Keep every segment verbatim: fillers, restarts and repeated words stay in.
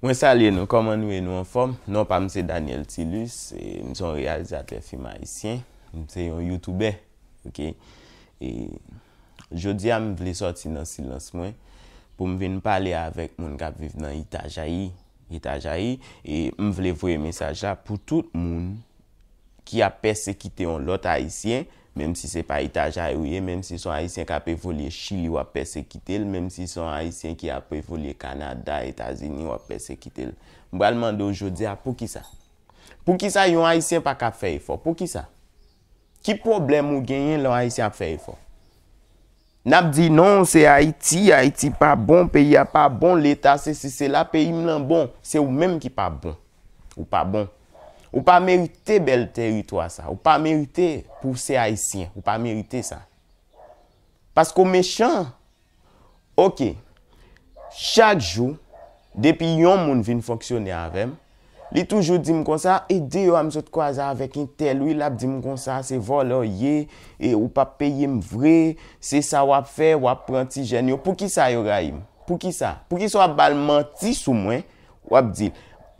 Mwen salye nou, kòman nou ye? Nou anfòm? Non pa m se Daniel Tilus, e m se yon reyalizatè fim ayisyen, m se yon youtubè, oke? E jodi a m vle sòti nan silans mwen pou m vin pale avèk moun k ap viv nan Itajayi, Itajayi, e m vle voye mesaj la pou tout moun ki ap pèsekite yon lòt Ayisyen, menm si se pa Itajayi ou ye, menm si se yon Ayisyen k ap evolye Chili, w ap pèsekite l, menm si se yon Ayisyen ki ap evolye Kanada, Etazini, w ap pèsekite l. M pral mande w jodi a, poukisa? Poukisa yon Ayisyen pa ka fè efò? Poukisa? Ki pwoblèm ou genyen lè yon Ayisyen ap fè efò? N ap di, "Non, se Ayiti, Ayiti pa bon, peyi a pa bon, Leta sesi sela, peyi m lan bon." Se ou menm ki pa bon. Ou pa bon. Ou pa merite bèl teritwa sa. Ou pa merite pou w se Ayisyen. Ou pa merite sa. Paske w mechan. Oke. Chak jou, depi yon moun vin fonksyone avè m, li toujou di m konsa, "E deyò a m sot kwaze avèk entèl wi, l ap di m konsa, se vòlè w ye, e ou p ap peye m vre, se sa w ap fè, w ap pran ti jèn yo." Poukisa yo rayi m? Poukisa? Poukisa w ap ba l manti sou mwen? W ap di,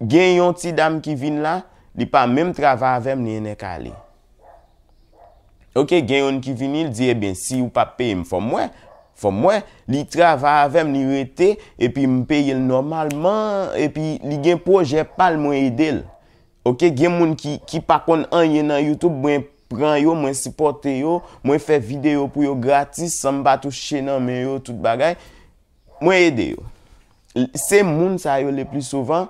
gen yon ti dam ki vin la, li pa menm travay avè m, li enèk ale. Oke, gen youn ki vini, l di, "Ebyen, si ou p ap peye m, fò m wè. Fò m wè." Li travay avè m, li rete, epi m peye l nòmalman, epi li gen pwojè pa l, mwen ede l. Oke, gen moun ki, ki pa konn anyen nan YouTube, mwen pran yo, mwen sipòte yo, mwen fè videyo pou yo gratis, san m pa touche nan men yo, tout bagay. Mwen ede yo. Se moun sa yo le pli souvan,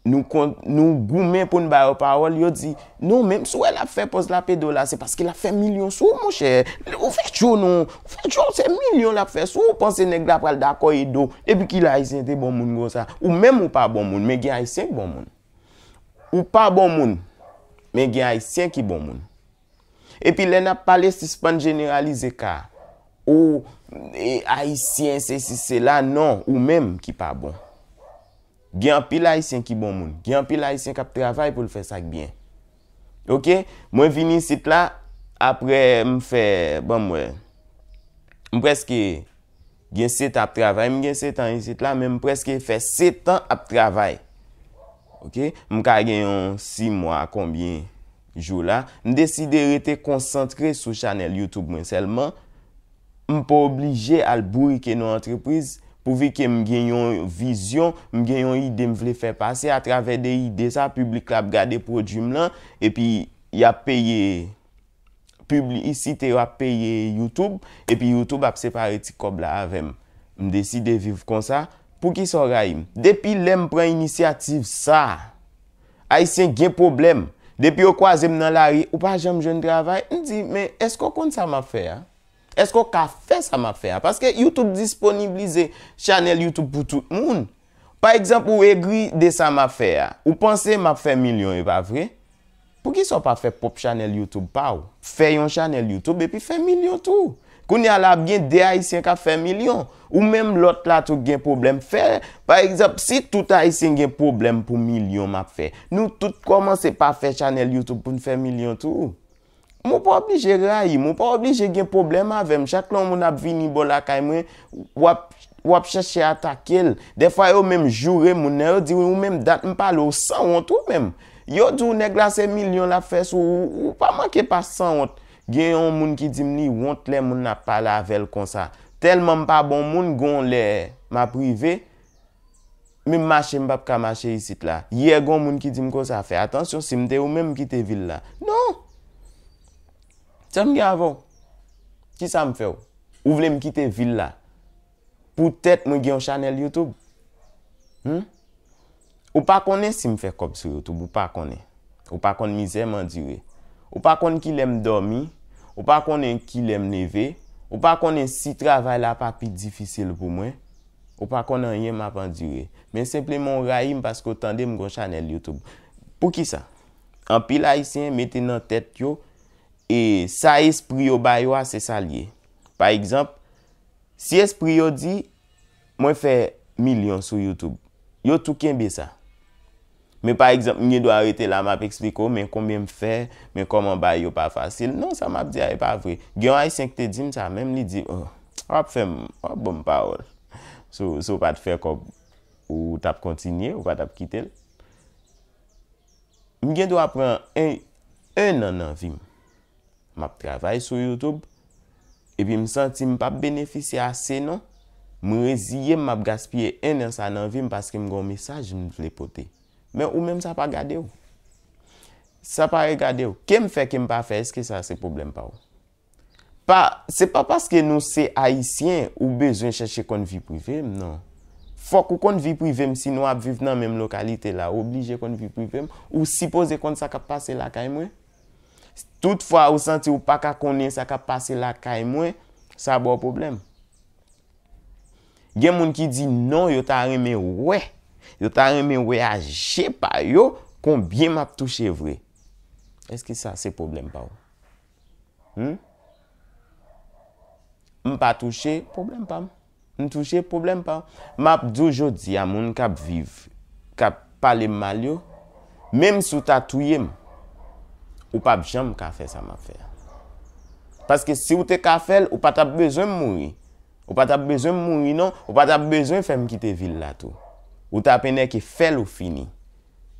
nou kon, nou goumen pou n ba yo pawòl, yo di, "Non, menm si w wè l ap fè pòz l ap ede w la, se paske l ap fè milyon sou ou, monchè. Ou fè tjo non, ou fè tjo, se milyon l ap fè sou ou, ou panse nèg la pral dakò ede w. Depi kilè Ayisyen te bon moun konsa? Ou menm ou pa bon moun, men gen Ayisyen k bon moun. Ou pa bon moun, men gen Ayisyen ki bon moun." Epi lè n ap pale, sispann jeneralize ka. Ou, e, Ayisyen, sesi, sela, non, ou menm ki pa bon. Gen anpil Ayisyen ki bon moun. Gen anpil Ayisyen k ap travay pou l fè sa k byen. Oke? Mwen vin isit la, apre m fè, ban m wè. M prèske gen sèt an ap travay. M gen sèt an isit la, men m prèske fè sèt an ap travay. Oke? M ka gen yon sis mwa, konbyen jou la. M deside rete konsantre sou chanèl YouTube mwen sèlman. M pa oblije al bourike nan antrepriz, pouvi ke m gen yon vizyon, m gen yon ide m vle fè pase. Atravè de ide sa, piblik la ap gade pwodui m lan, epi y ap peye piblisite, yo ap peye YouTube, epi YouTube ap separe ti kòb la avè m. M deside viv konsa. Poukisa w rayi m? Depi lè m pran inisyativ sa, Ayisyen gen pwoblèm. Depi yo kwaze m nan lari, "Ou pa janm jwenn travay?" M di, "Men èske w konn sa m ap fè a? Èske w ka fè sa m ap fè a?" Paske YouTube disponiblize chanèl YouTube pou tout moun. Pa egzanp, ou egri de sa m ap fè a. Ou panse m ap fè milyon, e pa vre? Poukisa w pa fè pwòp chanèl YouTube pa w? Fè yon chanèl YouTube epi fè milyon tou. Kounye a la, ap gen de Ayisyen k ap fè milyon. Ou menm lòt la tou gen pwoblèm. Fè, pa egzanp, si tout Ayisyen gen pwoblèm pou milyon m ap fè, nou tout kòmanse pa fè chanèl YouTube pou n fè milyon tou. Ou pa oblije rayi m, ou pa oblije gen pwoblèm avè m. Chak lè yon moun ap vini bò lakay mwen, w ap, w ap chèche atake l. Dèfwa, yo menm joure moun nan, yo di, "Ou menm dat m pale w sanwont ou menm." Yo di w nèg la se milyon l ap fè sou ou, ou pa manke pa sanwont. Gen yon moun ki di m li wont lè moun nan ap pale avè l konsa. Tèlman m pa bon moun, gon lè m ap rive, menm mache m p ap ka mache isit la. Yè, gon moun ki di m konsa, "Fè atansyon, si m te ou menm m kite vil la." Non! Sa m gen avè w? Kisa m fè w? Ou vle m kite vil la poutèt mwen gen yon chanèl YouTube? Hmm? Ou pa konnen si m fè kòb sou YouTube, ou pa konnen. Ou pa konn mizè m andire. Ou pa konn kilè m dòmi. Ou pa konnen kilè m leve. Ou pa konnen si travay la pa pi difisil pou mwen. Ou pa konn anyen m ap andire. Men senpleman w rayi m paske w tande m gon chanèl YouTube. Poukisa? Anpil Ayisyen mete nan tèt yo, e sa espri yo ba yo a, se sa l ye. Pa egzanp, si espri yo di, "Mwen fè milyon sou YouTube," yo tou kenbe sa. Men pa egzanp, m gen dwa rete la, m ap eksplike w, men konbyen m fè, men kòman bagay yo pa fasil. Non, sa m ap di a, e pa vre. Gen yon Ayisyen ki te di m sa, menm li di, "Oh, w ap fè m, w ap ban m pawòl. Si w, si w pa t fè kòb, ou t ap kontinye, ou pa t ap kite l. M gen dwa pran en, en an nan vi m. M ap travay sou YouTube, epi m santi m p ap benefisye ase non. M reziye m, m ap gaspiye en an sa nan vi m paske m gen yon mesaj m vle pote. Men ou menm sa pa gade w. Sa pa regade w. Ke m fè, ke m pa fè, èske sa se pwoblèm pa w? Pa, se pa paske nou se Ayisyen ou bezwen chèche konn vi prive m, non. Fòk ou konn vi prive m si nou ap viv nan menm lokalite la. Ou oblije konn vi prive m. Ou sipoze konn sa k ap pase lakay mwen. Toutfwa ou santi ou pa ka konnen sa k ap pase lakay mwen, sa ba w pwoblèm. Gen moun ki di non, yo ta renmen wè. Yo ta renmen wè a je pa yo konbyen m ap touche vre. Èske sa se pwoblèm pa w? Hmm? M pa touche, pwoblèm pa m. M touche, pwoblèm pa m. M ap di w jodi a, moun k ap viv, k ap pale m mal yo, menm si w ta touye m, ou p ap janm ka fè sa m ap fè a. Paske si w te ka fè l, ou pa t ap bezwen m mouri. Ou pa t ap bezwen m mouri non, ou pa t ap bezwen fè m kite vil la tou. Ou t ap enèke fè l ou fini.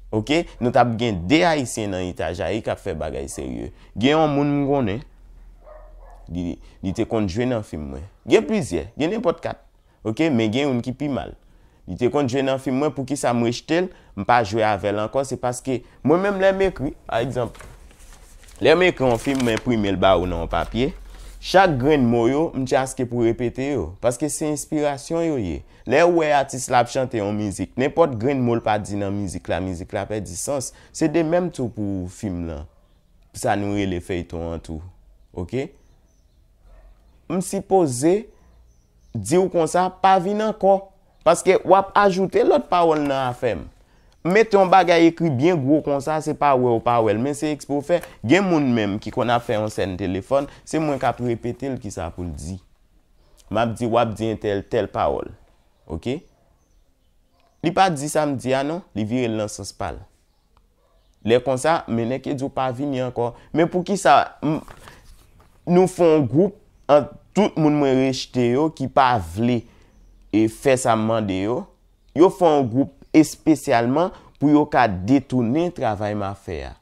Oke, nou t ap gen de Ayisyen nan eta Jayik k ap fè bagay serye. Gen yon moun m konnen, li, li te konn jwe nan fim mwen. Gen plizyè, gen nenpòt kat. Oke, men gen youn ki pi mal. Li te konn jwe nan fim mwen, poukisa m rejte l, m pa jwe avè l ankò, se paske mwen menm lè m ekri, pa egzanp, lè m ekri yon fim, m enprime l ba ou nan yon papye, chak grenn mo yo, m chaske pou repete yo, paske se enspirasyon yo ye. Lè ou wè atis la ap chante yon mizik, nenpòt grenn mo l pa di nan mizik la, mizik la pèdi sans. Se de menm tou pou fim lan, sa nou rele feyton an tou. Oke? M sipoze di w konsa, pa vin ankò. Paske w ap ajoute lòt pawòl nan afè m. M mete yon bagay ekri byen gwo konsa, se pa wè w pa wè l, men se ekspre w fè. Gen moun menm ki konn ap fè yon sèn telefòn, se mwen k ap repete l kisa pou l di. M ap di, w ap di entèl tèl pawòl. Oke? Li pa di sa m di a non, li vire l nan sans pa l. Lè konsa, men nèg yo di w pa vini ankò. Men poukisa m, nou fè yon gwoup ant tout moun mwen rejte yo ki pa vle e fè sa m mande yo? Yo fè yon gwoup espesyalman pou yo ka detounen travay m ap fè a.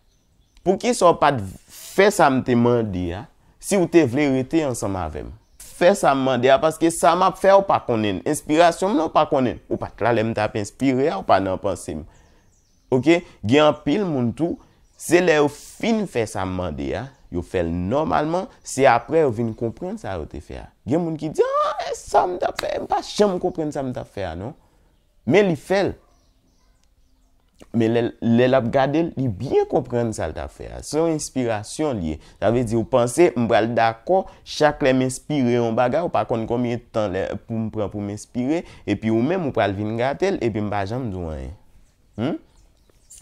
Poukisa w pa t fè sa m te mande a, si w te vle rete ansanm avè m? Fè sa m mande a, paske sa m ap fè a, ou pa konnen l. Enspirasyon m nan, ou pa konnen l. Ou pa t la lè m t ap enspire a, ou pa nan panse m. Oke? Gen anpil moun tou, se lè yo fin fè sa m mande a, yo fè l nòmalman, se apre yo vin konprann sa yo te fè a. Gen moun ki di, "Ah, e sa m t ap fè, m pa janm konprann sa m t ap fè a, non." Men li fè l. Men lè, lè l ap gade l, li byen konprann sa l t ap fè a. Se yon enspirasyon l ye. Sa vle di, ou panse m pral dakò, chak lè m enspire yon bagay, ou pa konn konbyen tan lè, pou m pran pou m enspire, epi ou menm ou pral vin gate l, epi m pa janm di w anyen. Hmm?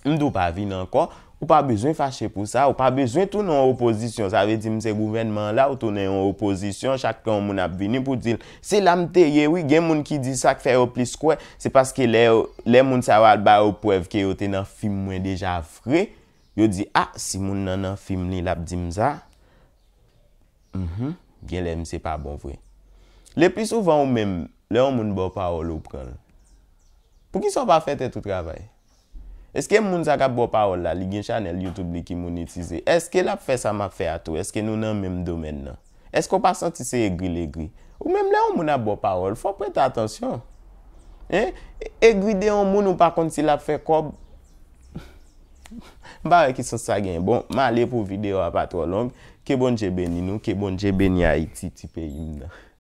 M di w pa vin ankò, ou pa bezwen fache pou sa, ou pa bezwen tounen yon opozisyon. Sa vle di m se gouvènman an la, ou tounen yon opozisyon, chak lè yon moun ap vini pou di l, se la m te ye wi, gen moun ki di sa k fè yo plis kwè, se paske lè yo, lè moun sa yo al ba yo prèv ke yo te nan fim mwen deja vre, yo di, ah, si moun nan nan fim li, l ap di m sa. Mhm, genlè misye pa bon vre. Le pli souvan ou menm, lè yon moun ba w pawòl ou pran l. Poukisa w pa fè tèt ou travay? Èske moun sa k ap ba w pawòl la, li gen chanèl YouTube li ki monetize? Èske l ap fè sa m ap fè a tou? Èske nou nan menm domèn nan? Èske w pa santi se egri l egri? Ou menm lè yon moun ap ba w pawòl, fò w prete atansyon. Hein? Egri de yon moun ou pa konn si l ap fè kòb. M pa wè ki sans sa gen. Bon, m ale pou videyo a pa twò long. Ke Bondye beni nou, ke Bondye beni Ayiti, ti peyi m nan.